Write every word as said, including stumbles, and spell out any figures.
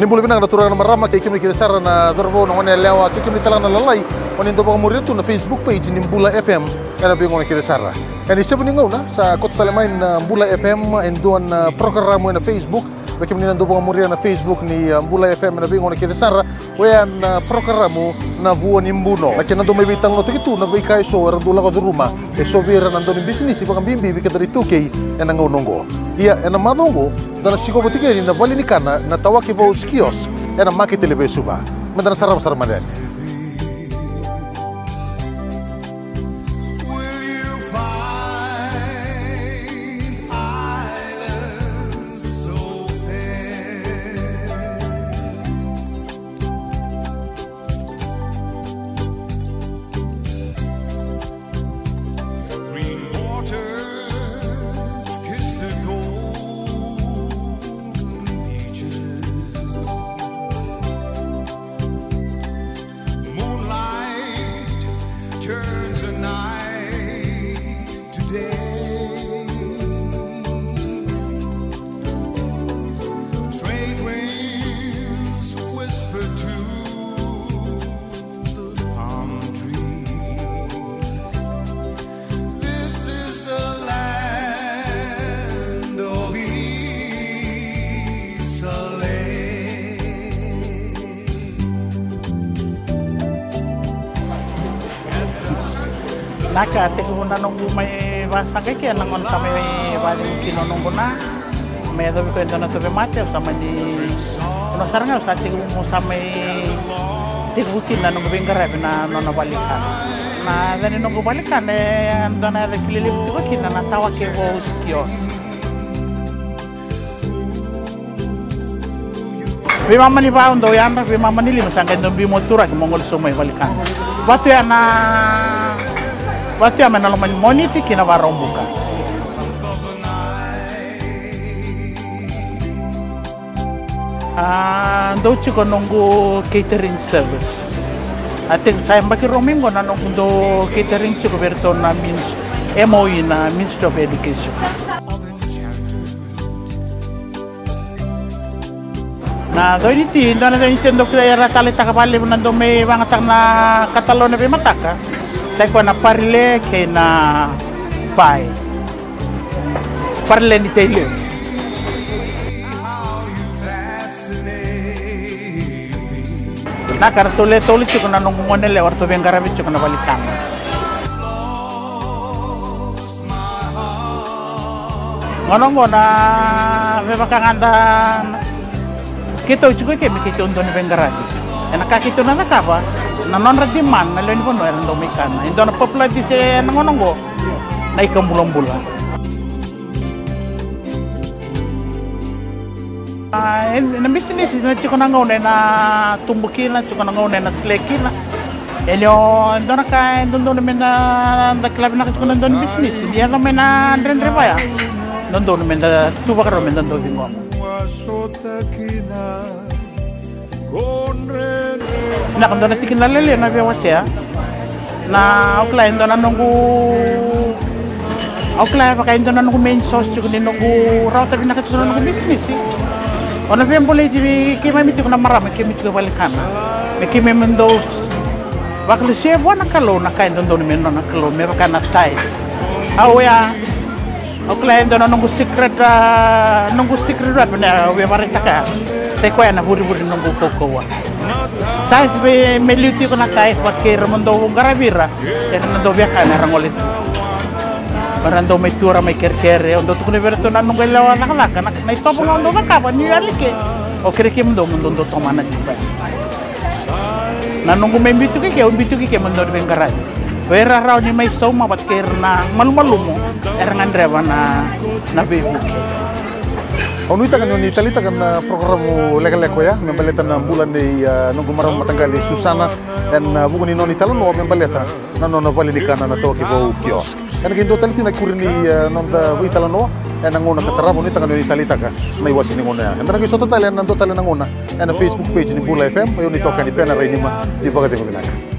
Ni bula vinaka na turaga na marama, kei kemuni kece sara na cauravou, na goneyalewa, kei kemuni tale ga na lalai, o ni dau vakamuria tu na Facebook page ni Bula F M ena veigauna kece sara. Ena isevu ni gauna sa koto tale mai na Bula F M e dua na parokaramu ena Facebook. Vei kemuni na dau vakamuria na Facebook ni, a, Bula F M ena veigauna kece sara, oya na parokaramu Na Vua ni Buno. Na kena dau mai veitalanoataki tu na veika eso era dau lako curuma eso vei ira na dau ni bisinisi, vakabibi vei keda na iTaukei ena gauna oqo. Ia, ena macawa oqo, da na sikova tiko yani na vale ni kana na Tawake Vou Kiosk ena maketi levu e Suva. Meda na sarava sara mada yani. Green waters kiss the golden beaches. Moonlight turns the night to day. Trade winds whisper to the palm trees. This is the land of Isale. Na ka tekivu na noqu mai vasaqa i ke na gauna sa mai vacegu kina o noqu na mai yacovi koya e dua na tauvimate, au sa mani, au na sara ga au sa tekivu, au sa mai tekivu kina na noqu veiqaravi na nona valenikana. Na yaca ni noqu valenikana e dua na yaca kilai levu tiko kina na Tawake Vou Kiosk. Veimama ni va au dau yadra, veimama ni lima sa qai dau biu mo turaki mo gole sobu mai valenikana. Vatu ya na, vatu ya mai na loma ni Moniti ki na Vakaraubuka. A, dau tiko noqu catering service. A, tekivu sa yabaki rua mai qo na noqu dau catering tiko vei iratou na Minis-, M O E na Ministry of Education. Na coiniti, dua na coiniti e dau kilai era taleitaka vakalevu na dau mai vagataka na katalou ena veimataka. Sa i koya na parile kei na pae. Parile ni tei levu. Na ka ratou le tolu tiko na noqu goneyalewa ratou veiqaravi tiko na valenikana. Gauna oqo na vevaka ga da keitou tiko i ke me keitou dau ni veiqaravi. Ena ka keitou na cakava, na nodra demand na lewe ni vanua era dau mai kana. E dua na popular dish ena gauna oqo na ika bulabula. A, e, na bisinisi na tiko na gauna ena tubu kina, tiko na gauna ena sle kina. E ni o, e dua na ka e dodonu meda, da kila vinaka tiko na dau ni bisinisi. Ni yaco mai na dredre vaya, dodonu meda tu vakarau meda dau ciqoma. Vinaka, dua na tikina lailai au na via wasea. Na, au kila e dua na noqu, au kila e vaka e dua na noqu main source tiko ni noqu rawata vinaka tiko na noqu bisinisi. Au na via bolei tiko vei keimami tiko na marama, keimami tiko e valenikana, me keimami dau vakalesuya vua na Kalou na ka e dodonu me nona na Kalou, me vaka na tithe. Au ya Au kila e dua na noqu secret, a, noqu secret weapon au via vakaraitaka. Sa i koya na vurivuri noqu kaukauwa. Tithe me, me liu tiko na tithe vata kei ira mo dau qaravi ira. Era na dau via kana era gole tu. Era dau mai tu era mai kerekere. Au dau tukuna vei iratou na noqu yalewa cakacaka. Na, na itovo ga au dau cakava niu yali ke. Au kerei kemudou mo dou dau tomana tiko. Na noqu mai biu tiko i ke, au biu tiko i ke mo dou veiqaravi. Vei ira rawa ni mai sauma vata kei ira na malumalumu era gadreva na, na veivuke. Au nuitaka ni o ni taleitaka na parokaramu lekaleka oya me baleta na bula nei, a, noqu marama mataqali Susana, ena, a, vuku ni nona italanoa me baleta na nona valenikana na Tawake Vou Kiosk. Ena qai dua tale tiko na ikuri ni, e, noda veitalanoa ena gauna ka tarava, nuitaka ni o ni taleitaka na iwase ni gauna ya. Eda na qai sota tale ena dua tale na gauna ena Facebook page ni Bula F M, o au ni toka ni Pena Rainima, ni vakacegu vinaka.